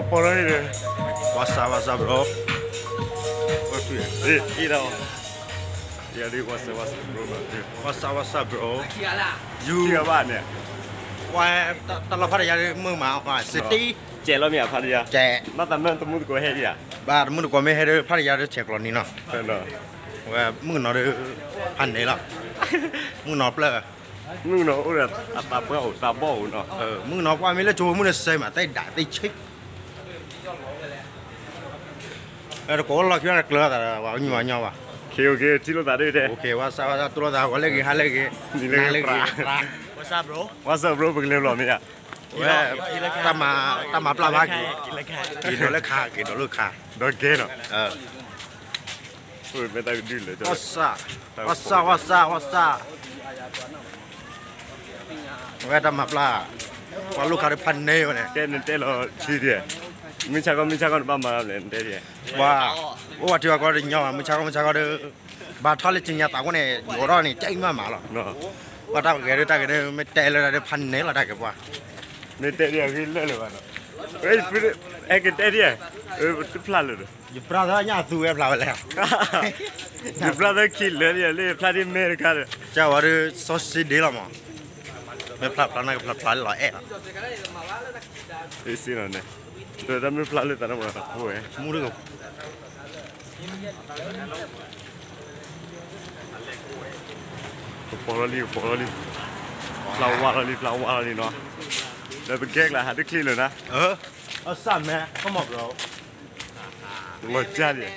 What's up, what's up, bro? What you? Hey, you know. Yeah, dude, what's up, what's up, bro? What's up, what's up, bro? You. ထံၣ်အဘၣ်န့ၣ်. ဝဲ တၢ်လီၢ်ဖးတယါဒ်မုၢ်မး city. ကဲလီၤမ့ၢ်ဧါ ဖးတယါ. ကဲ. ဘၣ်သးမ့ၢ်တမူသကိးဟဲဒံးဧါ. ဘၣ်တမူသကိးမ့ၢ်ဟဲဒီး ဖးတယါဒီးဆဲးကျိးန့ၣ်နီၤ. ဝဲမုၢ်ကနီၤဒီး ဖးန့ၣ်လီၤ. မုၢ်ကနီၤပျၢၢ်. မုၢ်ကနီၤအိၣ်ဒီးအသးပှၢ်အိၣ်သးဘီၣ်အိၣ်နီၤ. မုၢ်ကနီၤပှၢ်မ့ၢ်လၢကၠိမုၢ်န့ၣ်စဲးမး သဲဒၣ်သ့ဆံး တကိးလီၢ်ခံဘၣ်တကျၢၤသးဒီး ပှၤကညီပှၤညီဘၣ်. ခ့ OK ထံၣ်လိာ်သးဒ်တဲ. OK ဝါစၢ်ဝါစၢ် တူၢ်လိာ်သး ဂီၤလၢဂ့ၤ ဟါလၢဂ့ၤ နံၤလၢဂ့ၤ နၤလၢဂ့ၤ What's up bro ပကလဲၤလီၤမ့ၢ်ဧါ. ဝဲ တၢ်မၤပျၢ်ဘၣ်က့ၤ က့ၤဒီးလၢခါ က့ၤဒီးလၢခါ ဒီးကဲလီၤ. မ့ၢ်တၢ်ကဒုလၢ What's up What's up What's up What's up ဝဲတၢ်မၤပျၢ် ပှၤလိၣ်ခါဒီးဖးန့ၢ်ဝဲန့ၣ် တဲနတဲလီၤထံဒၣ်. မုၢ်ဆါခီ မုၢ်ဆါခီနဘၣ်မၤလီၤလဲၣ် နတဲဒၣ်. ပှၤ အိၣ်ဝဲထံဝဲကီၢ်ဒီးညီဘၣ် မုၢ်ဆါခီ မုၢ်ဆါခီဒီး ဘၣ်ထီၣ်လၢကံညါသးဝဲန့ၣ် ယိးထီၣ်န့ၣ် ကဲအံၤမးမးလီၤ. ပှၤတၢ်ဂဲၤဒီးတၢ်ဂဲၤဒီး မ့ၢ်တဲလၢတၢ်ဒီးဖးန့ၢ်လီၤတၢ်ဂဲၤပှၤ မ့ၢ်တဲဒၣ်အဂ့ၢ်လၢာ်လၢၤဘၣ်နီၤ. အဲ ကတဲဒၣ် တဖျါလၢာ်ဒီး ယပြၢ်သးညၣ်သူဝဲဖျါဝဲလဲၣ်. ယပြၢ်သးခံလၢာ်ဒ်လၢဖျါဒ်မဲာ်တခါဒီး ကဝဲဒီး စီဆှံဒ့လီၤမး. မ့ၢ်ဖျါဖျါန့ၣ်ကဖျါဖျါလီၤအဲၣ်လီၤ. အ့ၣ်စ့လီၤန့ၣ် တၢ်မ့ၢ်ဖျါလၢသးန့ၣ်မး တၢ်ဖိဝဲ မူတက ကပီၤလီၤလံ ကပီၤလီၤလံ ဖျါဝါလီၤလံ ဖျါဝါလီၤလံနီၤ. ဒီးပကဲကျါဟးတချံလၢာ်နၤ. အစၢ်မဲ come on bro လီၤကၢ်ဒံး